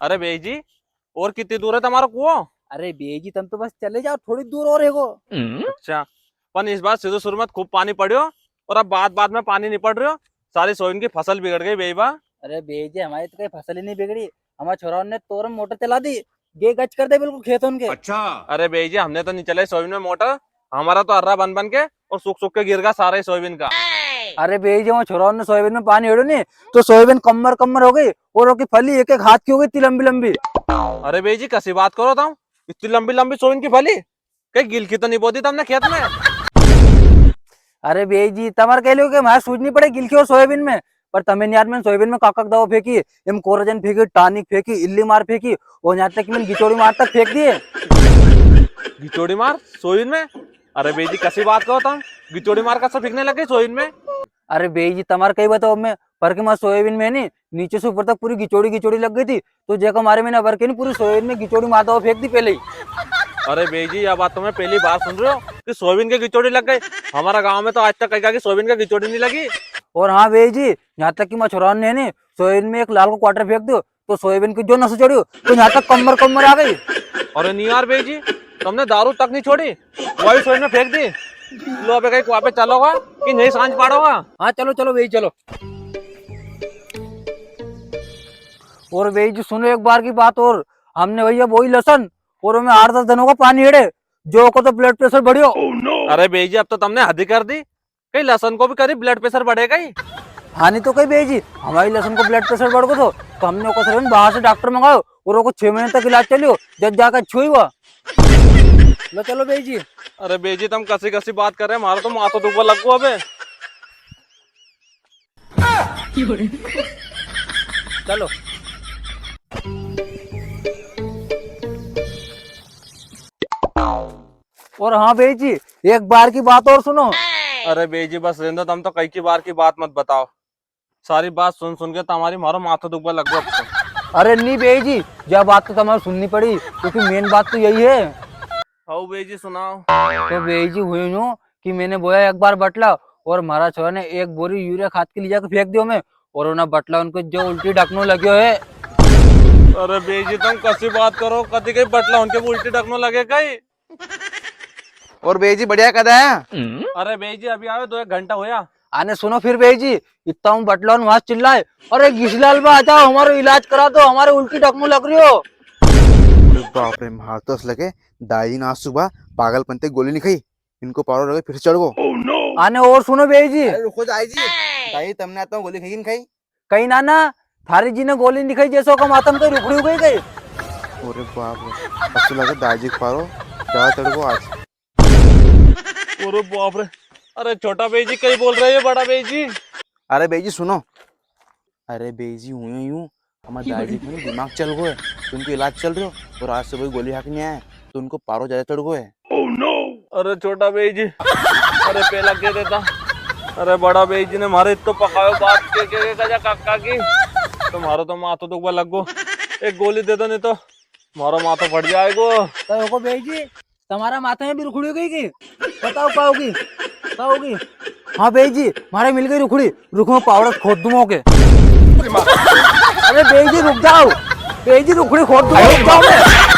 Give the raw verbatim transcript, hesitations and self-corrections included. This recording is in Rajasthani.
अरे बेई जी, और कितनी दूर है तुम्हारा कुओ? अरे बेई जी, तुम तो बस चले जाओ, थोड़ी दूर और है वो। अच्छा, पण इस बार शुरू शुरू में खूब पानी पड़ियो और अब बाद बाद में पानी नहीं पड़ रह्यो, सारी सोयाबीन की फसल बिगड़ गई बेई बा। अरे बेई जी, हमारी तो कोई फसल ही नहीं बिगड़ी, हमारे छोराओं ने तोर में मोटर चला दी, गे गच कर दे बिल्कुल खेत उनके। अच्छा। अरे बेई जी, हमने तो नहीं चलाई सोयाबीन में मोटर, हमारा तो अर्रा बन बन के और सूख सूख के गिर गया सारा ही सोयाबीन का। अरे बेई जी, वो छोराओं ने सोयाबीन में पानी हेड़ो नी, तो सोयाबीन कम्मर कम्मर हो गई और ओकी फली एक एक हाथ की हो गई, इतनी लंबी लंबी। अरे बेई जी, कसी बात करो तुम, इतनी लंबी लंबी सोयाबीन की फली? कई गिलकी तो नहीं बोदी तुमने खेत में? अरे बेई जी, तमारे कह लो कि म्हारे सूझ नहीं पड़े गिलकी और सोयाबीन में, पर तमे नहीं याद, मैंने सोयाबीन में काका दवा फेंकी, एम कोराजन फेंकी, टॉनिक फेंकी, इल्ली मार फेंकी, और यहाँ तक कि मैंने गिचोड़ी मार तक फेंक दिए। गिचोड़ी मार सोयाबीन में? अरे बेई जी, कसी बात करो तुम, गिचोड़ी मार कसा फेंकने लग गई सोयाबीन में? अरे बेई जी, तमारे कई बताओ मैं, पर के मारे सोयाबीन में नी, नीचे से ऊपर तक पूरी गिचोड़ी गिचोड़ी लग गई थी, तो जेका मारे मैंने अबर के नी पूरी सोयाबीन में गिचोड़ी मार दवा फेंक दी पहले ही। अरे बेई जी, यह बात तो मैं पहली बार सुन रही हूँ कि सोयाबीन के गिचोड़ी लग गई। हमारा गांव में तो आज तक कहीं की सोयाबीन का गिचोड़ी नहीं लगी। और हाँ बेई जी, यहाँ तक कि मारे छोरा ने नी सोयाबीन में एक लाल को क्वार्टर फेंक दियो, तो सोयाबीन की जो नस चढ़ी, तो यहाँ तक कमर कमर आ गई। अरे नहीं यार बेई जी, तुमने दारू तक नहीं छोड़ी, वही सोयाबीन में फेंक दी। लो अबे कहीं कुआ पे चलोगा कि नहीं सांझ पाड़ोगा? हाँ चलो चलो बेई चलो। और बेई जी सुनो एक बार की बात और, हमने भैया बोई लसन और हमें आठ दस दिनों का पानी हेड़े, जो को तो ब्लड प्रेशर बढ़ियो। अरे बेई जी, अब तो तुमने हद ही कर दी, कहीं लसन को भी करी ब्लड प्रेशर बढ़े कहीं? हाँ नहीं तो कहीं बेई जी, हमारी लसन को ब्लड प्रेशर बढ़ गो तो, तो हमने ओको सर बाहर से डॉक्टर मंगायो और ओको छह महीने तक इलाज चलियो, जब जाकर अच्छी हुई हुआ। लो चलो बेई जी। अरे बेई जी, तुम कसी कसी बात कर रहे हैं, हमारा तो माथो दुखवा लग गो अबे। चलो। और हाँ बेई जी, एक बार की बात और सुनो। अरे बेई जी, बस रहने दो, तुम तो कई की बार की बात मत बताओ। सारी बात सुन सुन के तुम्हारी मारो माथो दुखवा लग गो अब तो। अरे नी बेई जी, या बात तो तुम्हारे सुननी पड़ी, क्योंकि मेन बात तो यही है। हाउ बेई जी, सुनाओ। तो बेई जी हुई यूं कि मैंने बोया एक बार बटला और म्हारा छोरा ने एक बोरी यूरिया खाद के ले जाके फेंक दियो मैं, और उन्हें बटला उनको जो उल्टी ढकनो लग्यो है। अरे बेई जी, तुम कसी बात करो, कदी कहीं बटला उनके भी उल्टी ढकनो लगे कहीं? और बेई जी बढ़िया कदा है? अरे बेई जी अभी आवे, दो एक घंटा होया। अने सुनो फिर बेई जी, इतना हूँ बटला ने वहां चिल्लाए, "अरे घिसलाल बा आ जाओ, हमारो इलाज करा दो, हमारे उल्टी ढकनो लग रही हो।" अरे बाप रे, मार तो अस लगे दाई ना सुबह पागलपन ते गोली नहीं खाई, इनको पारो लगे फिर से चढ़ गो। अने और सुनो बेई जी। अरे रुको दाई जी, दाई तमने आता हूँ गोली खाई कि नहीं खाई? कहीं ना ना, थारी जी ने गोली नहीं खाई, जैसे ओका माथा में तो रुखड़ी हो गई कहीं। अरे बाप रे, अच्छा लगे दाजी को पारो ज्यादा चढ़ गो आज। अरे बाप रे, अरे छोटा बेई जी कहीं बोल रहे हैं बड़ा बेई जी। अरे बेई जी सुनो, अरे बेई जी हुए यूं, हमारे दाजी को ना दिमाग चल गो है, तो उनको इलाज चल रहो, और आज सुबह गोली खा के नहीं आए, तो उनको पारो ज्यादा चढ़ गो है। अरे छोटा बेई जी, अरे पहला कह देता। अरे बड़ा बेई जी ने मारे इतो पकायो बात के, के, के गजा काका की। तो मारो तो माथो दुखवा लग गो। एक गोली दे दो, नहीं तो मारो माथो फट जाएगो। तो को बेई जी, तुम्हारा माथा में भी रुखड़ी हो गई की? बताओ, का होगी? का होगी? हाँ बेई जी, मारे मिल गई रुखड़ी। रुको, मैं पावड़ा खोद दूँ ओके। अरे बेई जी रुक जाओ, बेई जी रुखड़ी खोद दूँ, रुक जाओ मैं।